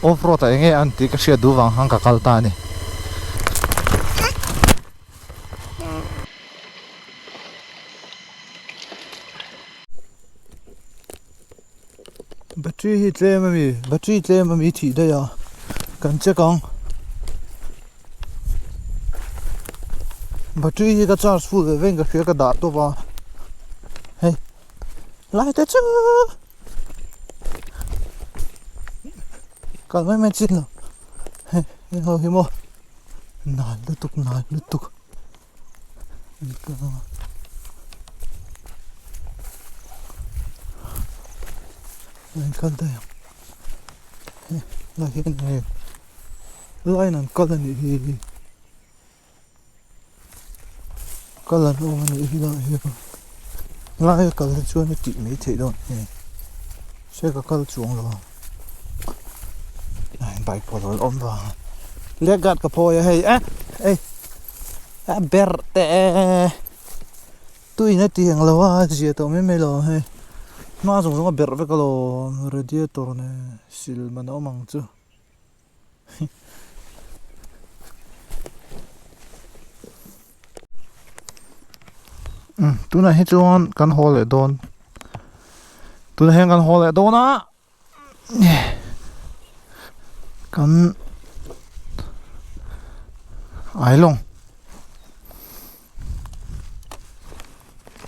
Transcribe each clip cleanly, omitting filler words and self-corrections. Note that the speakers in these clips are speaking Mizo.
Off road ah enge an tih ka hriat duh vang khan ka kal ta a ni. Battery hi tlem a mi battery tlem a mi thih daih a kan check ang battery hi ka charge full ve vek in ka hria ka dah tawp a hei lai te chu kal mai mai chin lo hei heng ho hi maw nal lutuk nal lutuk. An kal daih ang hei lai hian hei line an kal a nih hi kal an awm a nih hi lai hian lai a kal hi chuan a tih mai theih dawn hei se ka kal chuang lo ang bike pawh a lo awm vang a leg guard ka phawi a hei eh hei. A ber teh tuin a ti ang lo a zia tawh mai mai lo hei hma zawng zawng a berh vek alawm radiator nen sil man a awm ang chu umm tunah hi chuan kan haw leh dawn tunah hian kan haw leh dawn a. Kan ailawng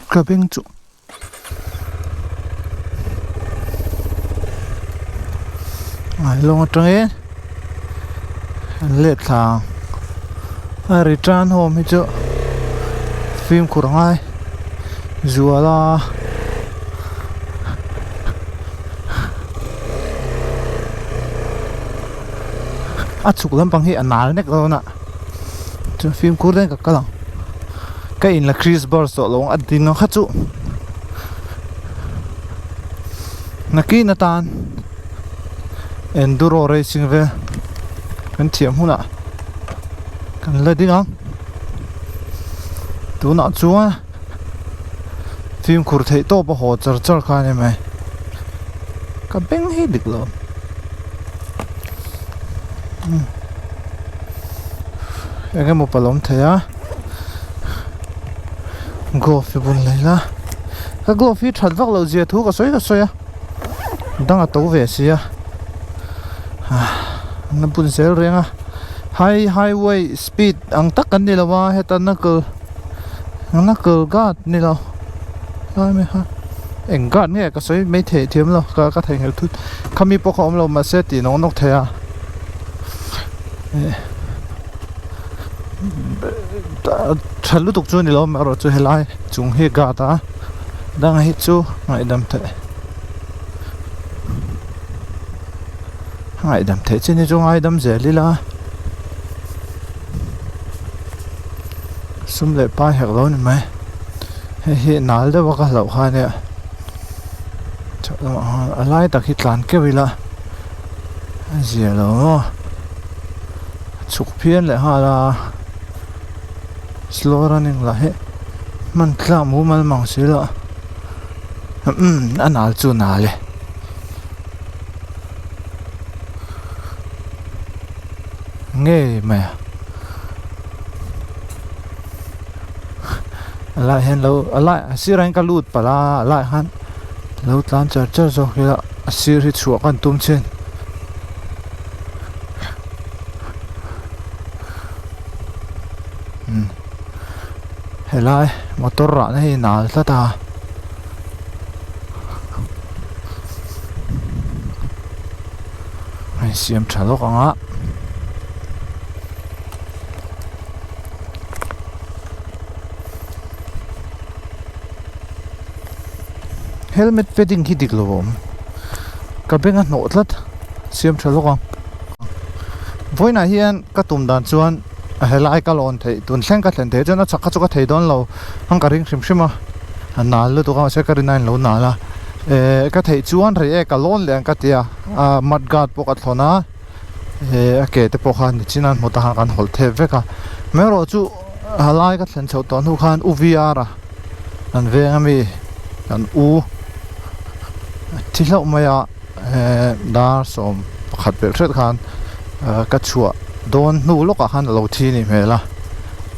ka beng chu ailawng atangin an let thla ang a return home hi chu fimkhur a ngai zual a. A chhuk lampang hi a nal nek dawn a chuan fimkhur deuhin ka kal ang ka in la Chris bus tawh lo ang a ding ang kha chu nakin atan enduro racing vel kan thiam hunah kan la ding ang tunah chuan. Fimkhur theih tawp a haw char char kha a ni mai ka beng hi dik lo eng emaw pal awm thei a glove hi bun leh ila ka glove hi that vak loh zia thu ka sawi ka sawi a dang a to ve si a an la bun zel reng a high highway speed ang tak kan ni lo a heta knuckle. Knuckle guard ni lo lai mai kha eng guard nge ka sawi mai theih thiam lo ka ka theihnghilh thut khami pawh kha awm lo mahse tih nawk nawk thei a eh tha lutuk chu ni lo amaherawh chu helai chung hi guard a dang hi chu ngaihdam theih ngaihdam theih chin hi chu ngaidam zel ila. Sum leh pai hek lo ni mai hei hi nal deuh a ka hlauh kha ania a lai tak hi tlan keuh ila a zia lo maw chhuk phian leh nghal a slow running lah hi hman tlak mumal mang si lo umm a nal chu nal e. Ngei mai a a laiah hian lo a laiah a sirah hian ka lut palh a a laiah khan lo tlan char char zawk ila a sir hi chhuah ka han tum chin umm helai motor rahna hi nal tlat a. A insiam tha lawk ang a helmet padding hi dik lo a awm ka beng a hnawh tlat siam tha lawk ang vawiinah hian ka tum dan chuan a helai ka lawn theih tun thleng ka thlen theih chuan a chak kha chu ka thei dawn lo ang ka ring hrim hrim a a nal lutuk a mahse ka rin aiin lo nal a eh ka theih chuan rei e ka lawn leh ang ka ti a ah mud guard pawh ka thlawn a eh a ke te pawh kha nichin a hmu ta khan kan hawlh thep vek a amaherawh chu a lai ka thlen chhoh tawh hnu khan u v r a kan veng ami kan u thi hlauh mai a eh dar 11. pakhat belh hret khan ka chhuah dawn hnu lawkah khan a lo thi a nih hmel a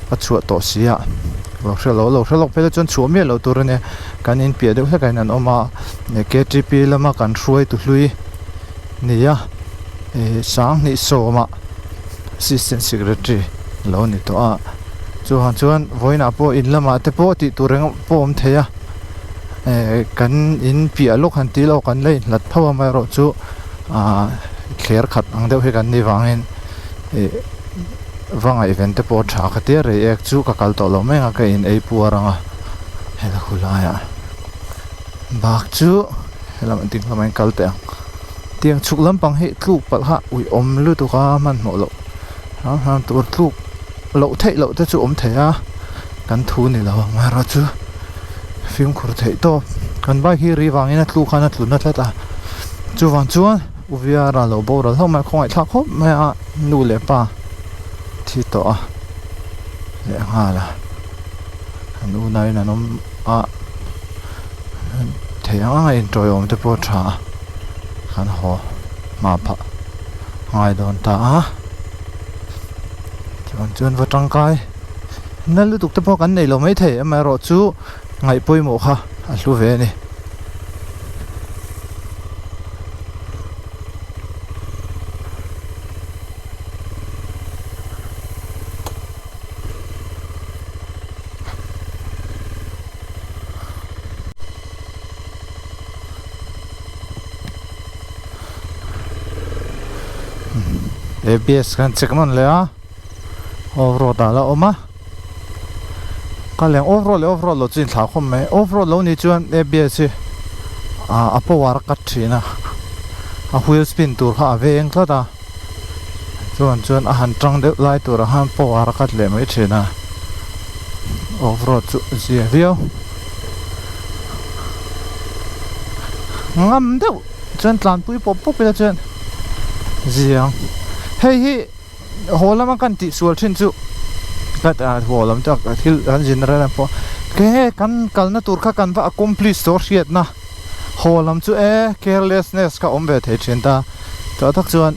ka chhuah tawh si a lo hre lo lo hre lawk phei te chuan chhuah miah loh tur a nia kan in piah deuh hlek ah hian an awm a ktp lama kan hruai tu hlui ni a ih sanghnih sawmah assistant secretary lo ni tawh a chuan chuan vawiinah pawh in lamah te pawh tih tur eng pawh a awm thei a eh kan in piah lawk han tih loh kan la inhlat tho a amaherawhchu ah thler khat ang deuh hi kan nih vangin ih va ngaihven te pawh a tha ka tia rei ek chu ka kal tawh lo mai ang a ka in ei puar ang a hela khu laiah bak chu helam ding lamah hian kal teh ang tiang chhuk lampang hi tluk palh kha ui awm lutuk a hmanhmawh loh hram hram tur tluk loh theih loh te chu awm thei a kan thu ni lo ang amaherawhchu fimkhur theih tawp kan bike hi ri vangin a tluk khan a tlu na tlat a chuvang chuan U Viara lo boral hlauh mai a khawngaih thlak khawp mai a nu leh pa thi tawh a leh nghal a an unauin an awm a theih ang ang a intawiawm te pawh a tha a kan haw hma phah ngai dawn ta a chuan chuan va tangkai nal lutuk te pawh kan neih loh maithei amaherawhchu ngaih pawimawh kha a hlu ve a ni. ABS kan check nawn leh a off road ah la awm a ka leng off road leh off road loh chu inthlah khawp mai off road lo nih chuan ABS hi ah a power a cut thin a a wheel spin tur kha a veng tlat a chuan chuan a han tang deuh lai turah khan power a cut leh mai thin a off road chu zia viau ngam deuh chuan tlanpui pawp pawp ila chuan ziang hei hi haw lama kan tih sual thin chu haw lam chu thil kan zin reng reng pawh ke kan kalna tur kha kan va accomplish tawh hriatna haw lam chu e carelessness kha awm ve thei thin ta chutah tak chuan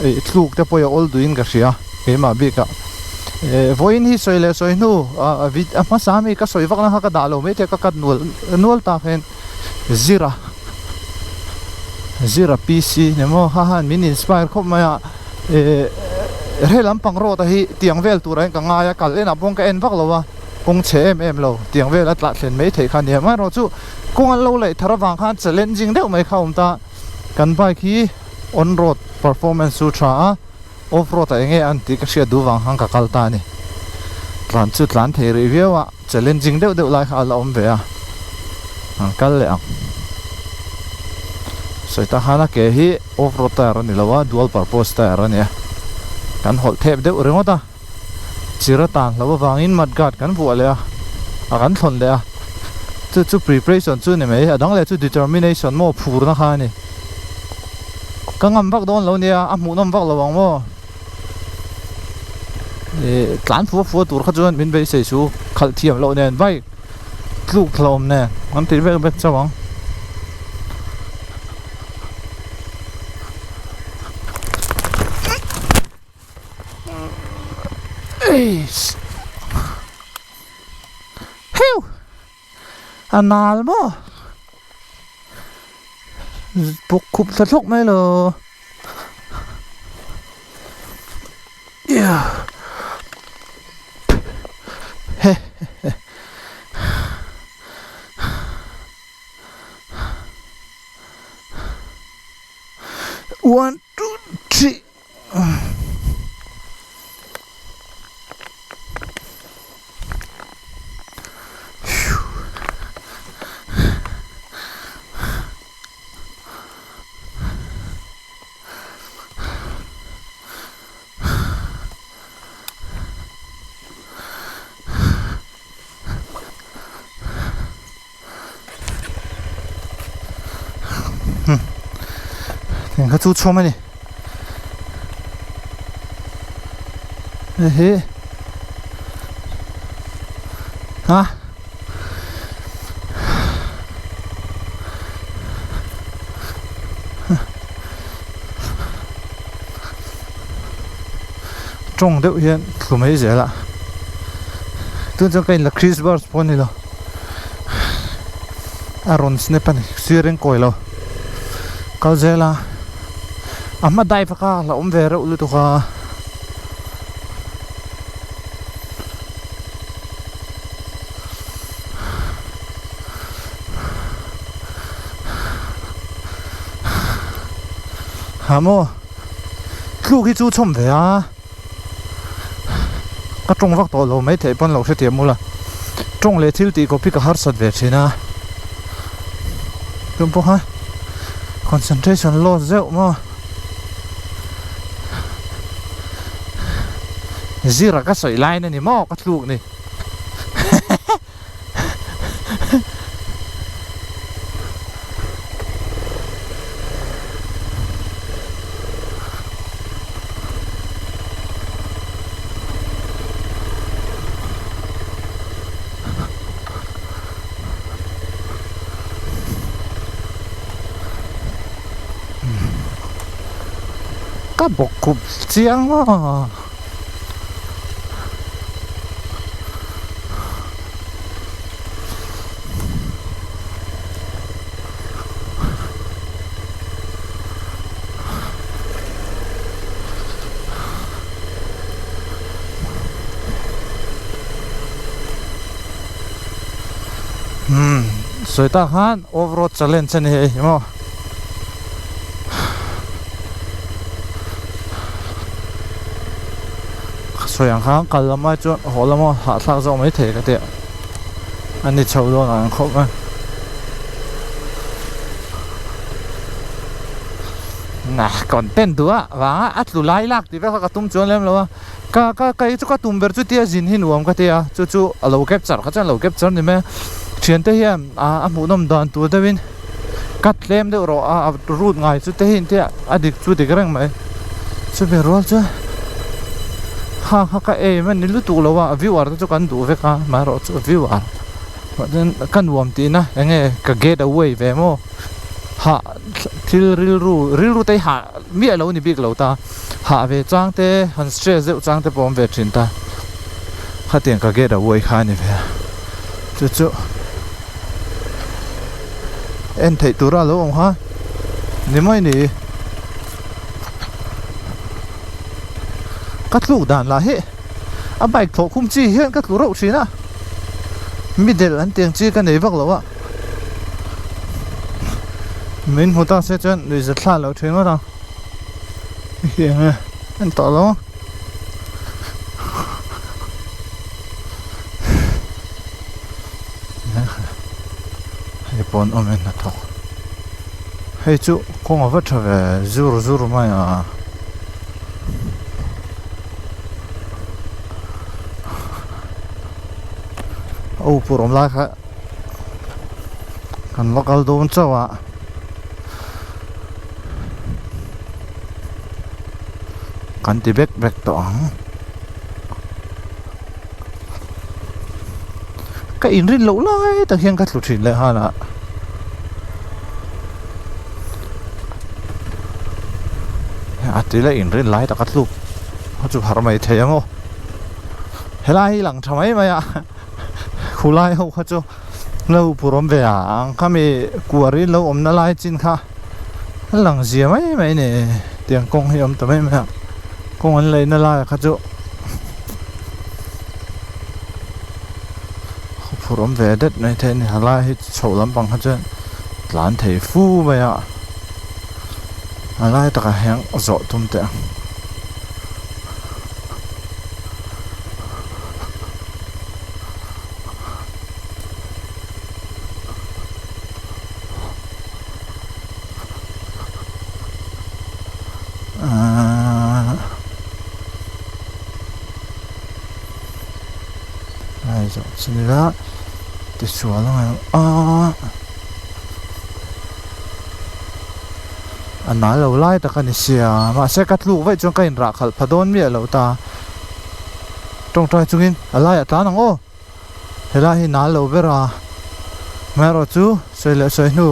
ih tluk te pawh hi a awl duhin ka hria keimah bikah eh vawiin hi sawi leh sawi hnu ah a hmasa ami ka sawi vak na kha ka dah lo maithei a ka cut nual nual tak hian Zira Zira PC ni maw ha han min inspire khawp mai a eh he lampang road a hi tiang vel turah hian ka ngai a kal enah pawh ka en vak lo a kawng chhe em em lo tiang vel a tlah thlen mai theih kha a ni a amaherawhchu kawng an lo laih thar avang khan challenging deuh mai kha a awm ta kan bike hi on road performance chu tha a. Off road ah enge an tih ka hriat duh vang khan ka kal ta a ni. Tlan chu tlan thei rih viau a, challenging deuh deuh lai kha a la awm ve a, an kal leh ang. Sawi ta khan a ke hi off road tyre a ni lo a, dual purpose tyre a ni a. Kan hawlh thep deuh ringawt a, chir a tan hlo avangin mud guard kan vuah leh a, a kan thlawn leh a. Chu chu preparation chu a ni mai, a dang leh chu determination maw phurna kha a ni. Ka ngam vak dawn lo nia a hmuhnawm vak lo ang maw ih tlan fua fua tur kha chuan min beisei chu khalh thiam loh nen bike tluk hlawm nen an ti vek vek chauh ang. A nal maw? Bawk khup thla thlawk mai lo. He he. One, two, three. Eng kha chu chhawm a ni hei hi ha Tawng deuh hian thlu mai zel a, tun chuan ka inla Chris Burns pawh a ni lo, a rawn snap a ni, sir eng kawi lo, kal zel a, a hma dive a kha a hlauhawm ve reuh lutuk a. Ha maw? Tluk hi chu chhawm ve a, ka tawng vak tawh lo mai theih pawn lo hrethiam ula, tawng leh thil tih kawp hi ka harsat ve thin a, tum pawh kha concentration loss zeuh maw, zira ka sawi lain a ni maw ka tluk ni. Ka bawkkhup chiang maw. Umm sawi tak khan off road challenge a ni hei maw. Sawi ang khan kal lam ai chuan haw lama hahthlak zawk mai thei ka tia a ni chho dawn ang khawp mai. Nah content duh a vanga a tlu lai lak tih vek kha ka tum chuan lem lo a ka ka kei chu ka tum ber chu tia zin hi nuam ka tia chu chu a lo capture kha chuan a lo capture ni mai a thiante hian a hmuhnawm dan tur deuhin. Cut tlem deuh rawh a a route ngai chu te hi engtia a dik chu dik reng mai chumi rual chu ha kha ka aim a ni lutuk lo a viewer te chu kan duh vek a amaherawh chu viewer chuan ka nuam tihna eng nge ka get away ve maw hah thil rilru rilru te hi hah miah lo ni bik lo ta hah ve chang te han stress deuh chang te pawh awm ve thin ta khatiang ka get away kha a ni ve a chu chu. En theih tura lo awm kha ni mai ni. Ka tluk dan lah hi a bike thlawh khum chi hian ka tlu reuh thin a, middle an tiang chi ka nei vak lo a, min hmu ta se chuan nuihza thla lo thin ngawt ang hei eng nge en tawh lo ang. Hei pawn awm e hnathawk hei chu kawng a va tha ve zur zur mai a aw pur awm lai kha kan va kal dawn chauh a kan ti bek bek tawh ang. Ka inrin loh lai tak hian ka tlu thin leh nghal a. A ti la inrin lai tak a tluk a chu har mai thei ang aw. Helai hi lang tha mai mai a khulai ho kha chu lo pur awm ve ang khami kuarin lo awmna lai chin kha a lang zia mai mai a ni tiang kawng hi a awm ta mai mai a kawng an leina laiah kha chu. Phur awm ve det mai thei a ni halai hi chhoh lampang kha chuan tlan thei fu mai a a lai takah hian zawh tum teh ang. Ahh. Ai zawh chu ni la tisual a ngaih a a nal lo lai tak a ni sia mahse ka tluk vaih chuan ka inrah khalh pha dawn miah lo ta tawngtai chungin a laiah tlan ang aw helai hi nal lo ber a amaherawh chu sawi leh sawi hnu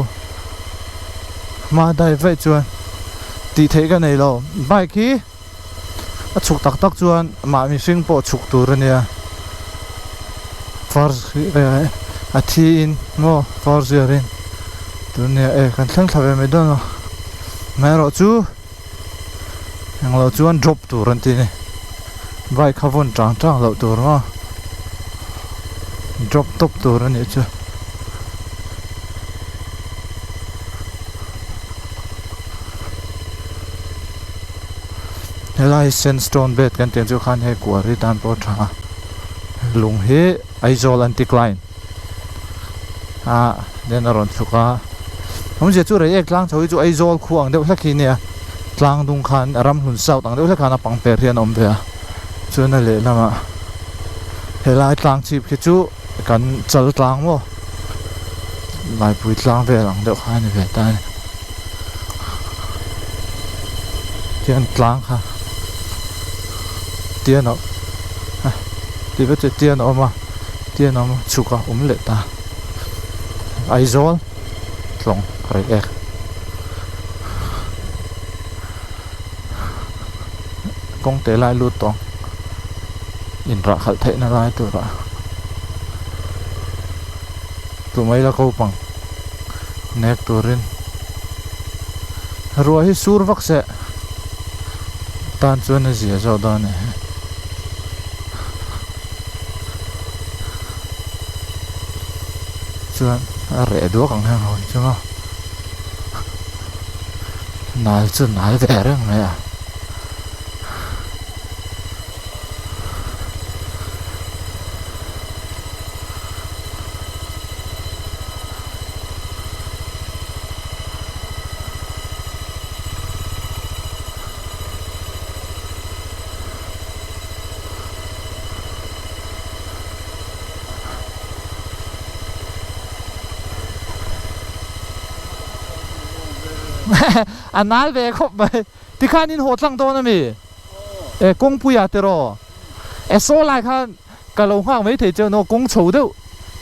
hma dai vaih chuan tih theih ka nei lo bike hi. A chhuk tak tak chuan mah mihring pawh chhuk tur a nia. First a thi in maw first year in tur nia e kan thleng thla ve mai dawn a amaherawh chu englo chuan drop tur an ti a ni bike kha vawn tang tang loh tur maw drop tawp tur a nih chu. Helai sandstone bed kan tih ang chu khan hei quarry tan pawh a tha a lung hi Aizawl anticline ah then a rawn thluk a awmzia chu Reiek tlang chho hi chu Aizawl khu ang deuh hlek hi nia tlang dung khan Ramhlun south ang deuh hlek khan a pangper hian a awm ve a chuan a lehlamah helai tlang chhip khi chu kan chal tlang maw Laipui tlang vel ang deuh kha a ni ve ta a ni tian tlang kha tian a ti vek chu tian a awm a tian a awm a chhuk a awm leh ta Aizawl tlawng Reiek kawng te lai lut tawng inrah khalh theihna lai turah tlu mai la ko pang nek turin ruah hi sur vak seh tan chuan a zia zawk dawn a ni chuan a reh duak ang hian a rawn chung a. Nal chu nal ve reng mai a. A nal ve khawp mai. Tikhan in haw tlang dawn a mi? E kawngpui ah tiraw? E saw lai khan ka lo nghak mai thei che maw kawng chho deuh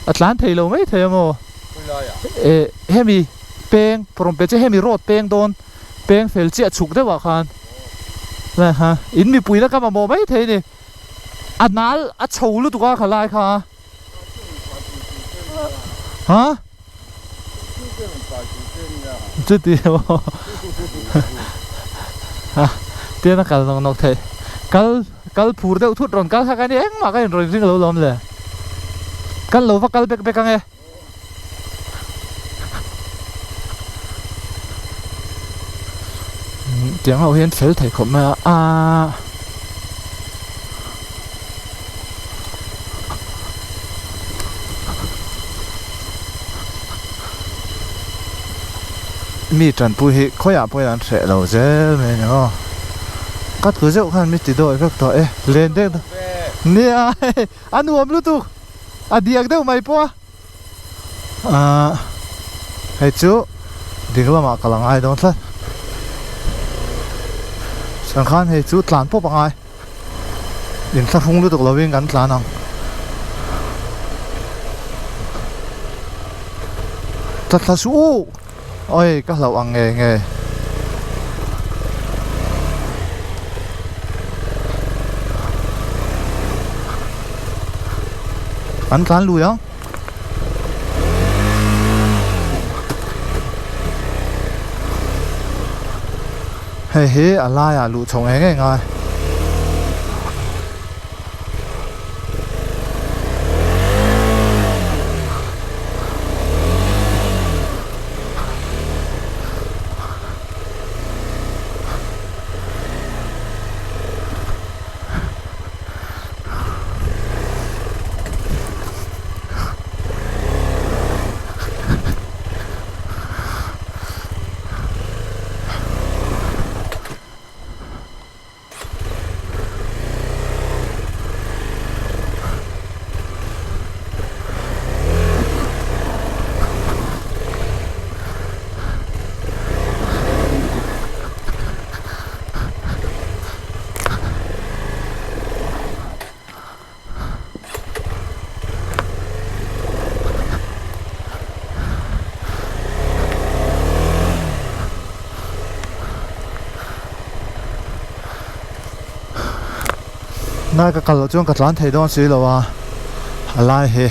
a tlan thei lo mai thei a maw? E hemi peng rawn pe che hemi road peng dawn peng fel chiah chhuk deuh ah khan lai kha in mipui na ka mamawh mai thei a ni. A nal a chho lutuk a khalai kha. Ha? Chuti maw? Ha, tian a kal nawk nawk theih. Kal kal phur deuh thut rawn kal kha ka ni engmah ka inrawn ring lo lawm le. Kal lo va kal bek bek ang e. Tiang ho hian fel thei khawp mai a aaa. Mi tanpui hi khawiah pawhin an hreh lo zel mai a ni maw ka tlu zeuh khan mi ti dawi vek tawh e len deuh nia a nuam lutuk a diak deuh mai pawh a ahh hei chu ding lamah ka la ngai dawn tlat chuan khan hei chu tlan pawp a ngai. Inthlahrung lutuk lovin kan tlan ang. Tla thla suh u! Oi ka hlauh ang nge nge. Kan tlan lui ang. Hei hi a laiah luh chho ngei ngei ngai. Nai ka kal loh chuan ka tlan thei dawn si lo a, a lai hi.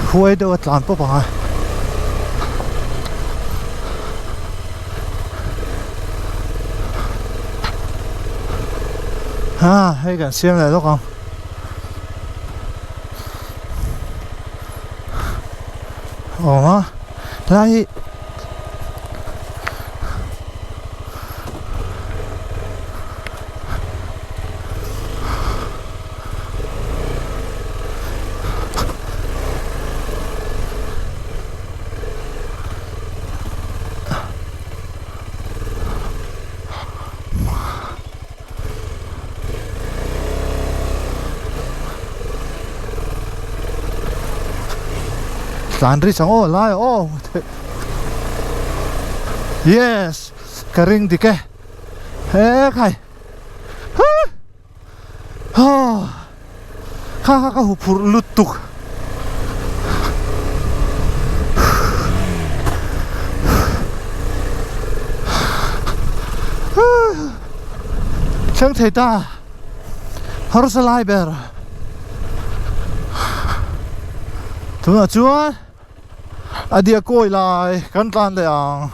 Huai deuh a tlan pawp ang a. Ha hei kan siam leh lawk ang. Awm a helai hi Tlan ri chang aw lai aw Yes ka ring dik e he khai Kha kha ka huphurh lutuk. Thleng thei ta harsa lai ber tunah chuan a diak kawi lai kan tlan leh ang.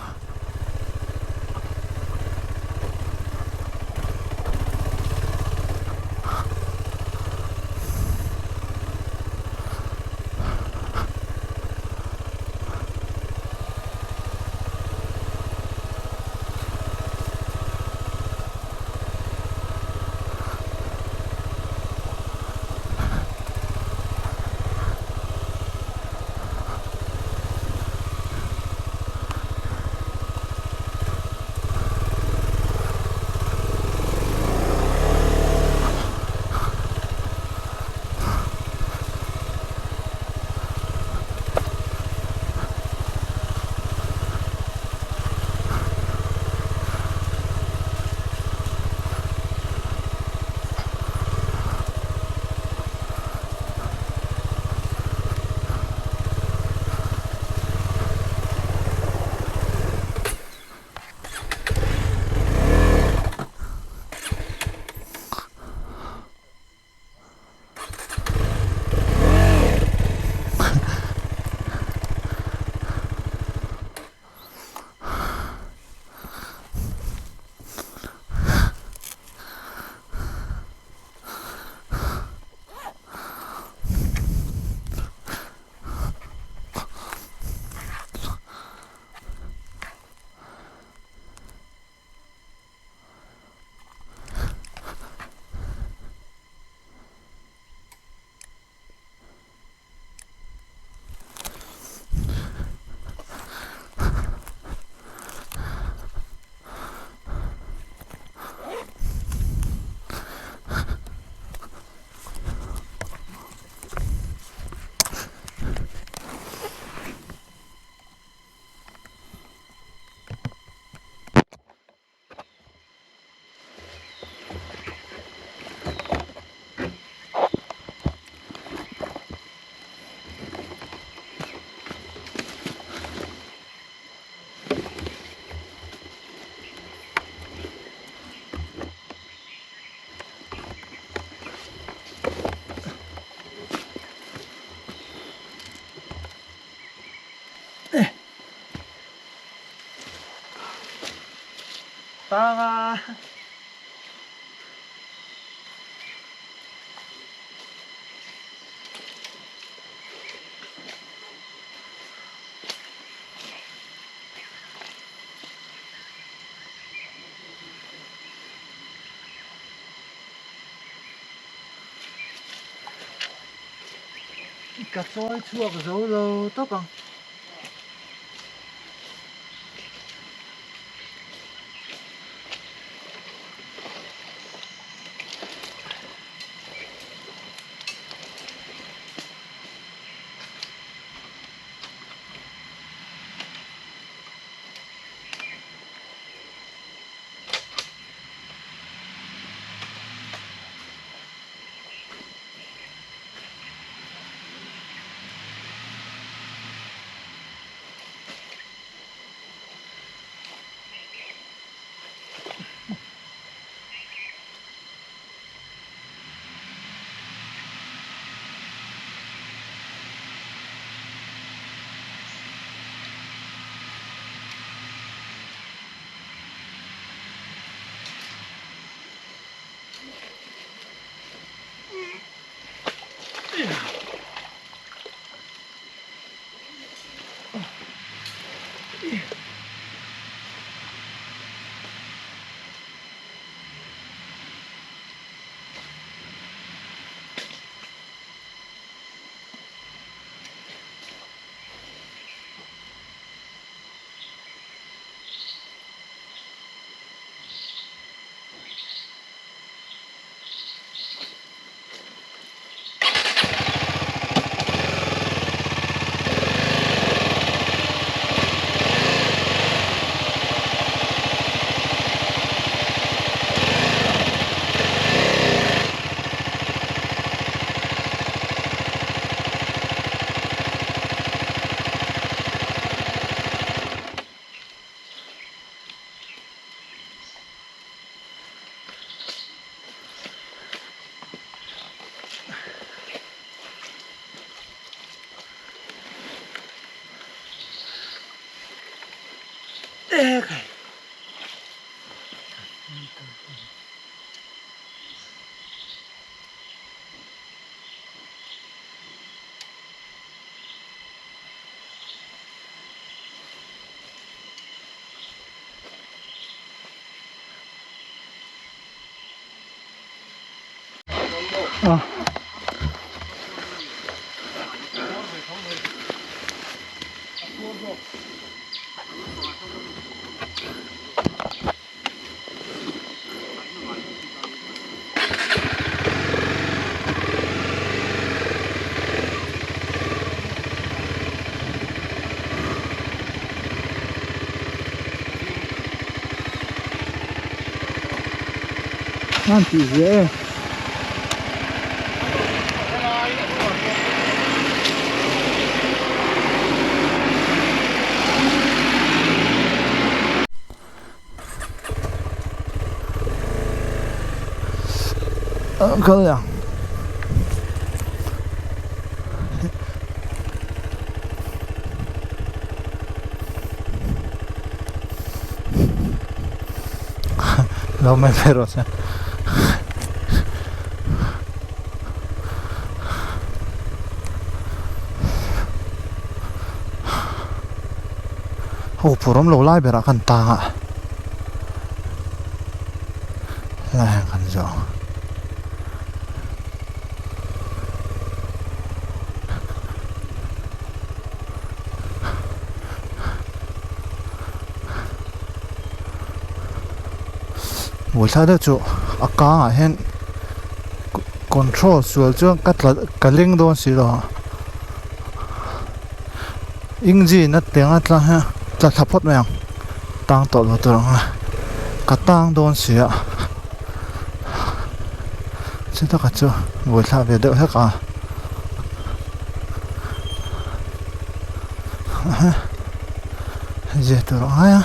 Tanga. Ka chawi chhuak zo lo tawp ang. An tih ziah e. Kal ang. Lo mai mai rawh se. Ho phur awm lo lai berah khan tang a lai hian kan zawh ang. Buaithlak deuh chu a kangah hian control sual chuan ka tla ka leng dawn si lo a engine a teng a tla hian tla thla phawt mai ang tang tawh lo tur ang a ka tang dawn si a chu taka chu buaithlak ve deuh hlek a. Zir tur a ngai a.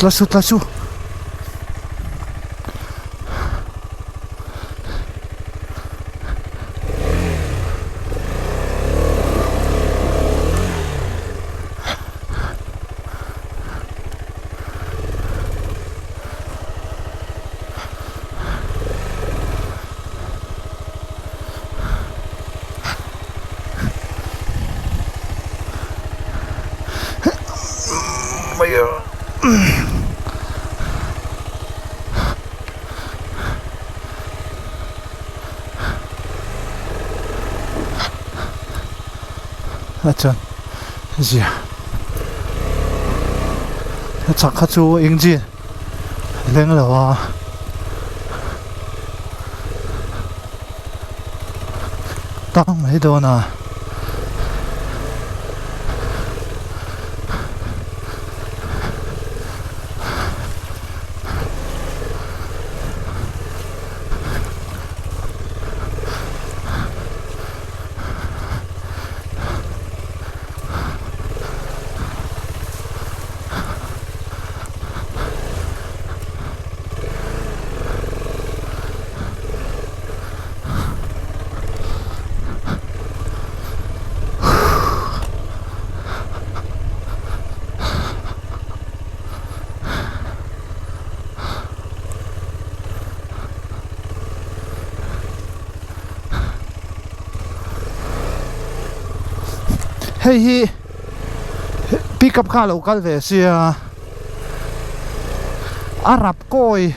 Tla su tla su. a chuan zia a chak kha chu engine leng lo a tang mai dawn a. Hei hi pickup kha a lo kal ve sia a rap kawi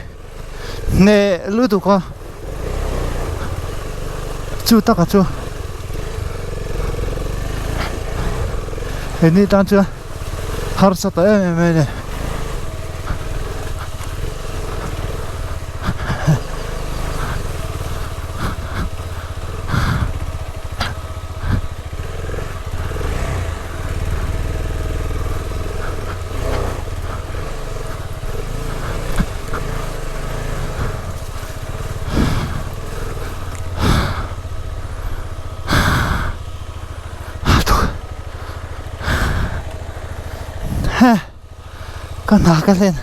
hneh lutuk a chu taka chu heni tan chuan harsa ta em em mai a ni. Ka hna ka hlen.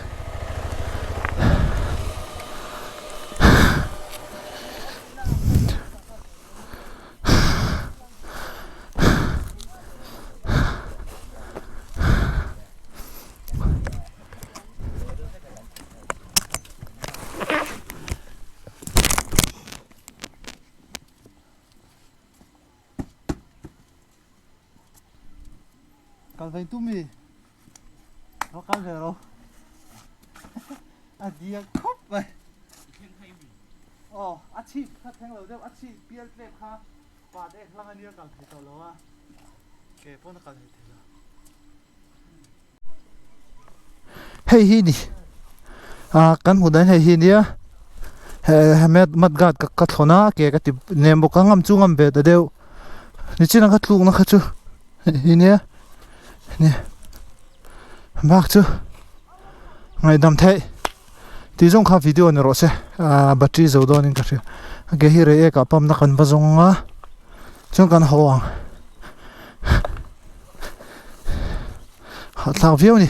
Kal vei tum i ro kal ve ro a diak khawp mai aw a chhip kha thleng lo deuh a chhip pial tlep kha pa te hlang ania kal thei tawh lo a ke pawn a kal thei thei lo. Hei hi ni ah kan hmuh dan hei hi nia he mud guard ka thlawn a ke ka ti nem bawk a ngam chu ngam ve ta deuh nichin ang kha tluk na kha chu hei hi nia bak chu ngaihdam theih tih zawng kha video ni rawh se ah battery zo dawn in ka hria a ke hi rei ek ah pump na kan va zawng a chuan kan haw ang. Hahthlak viau a ni.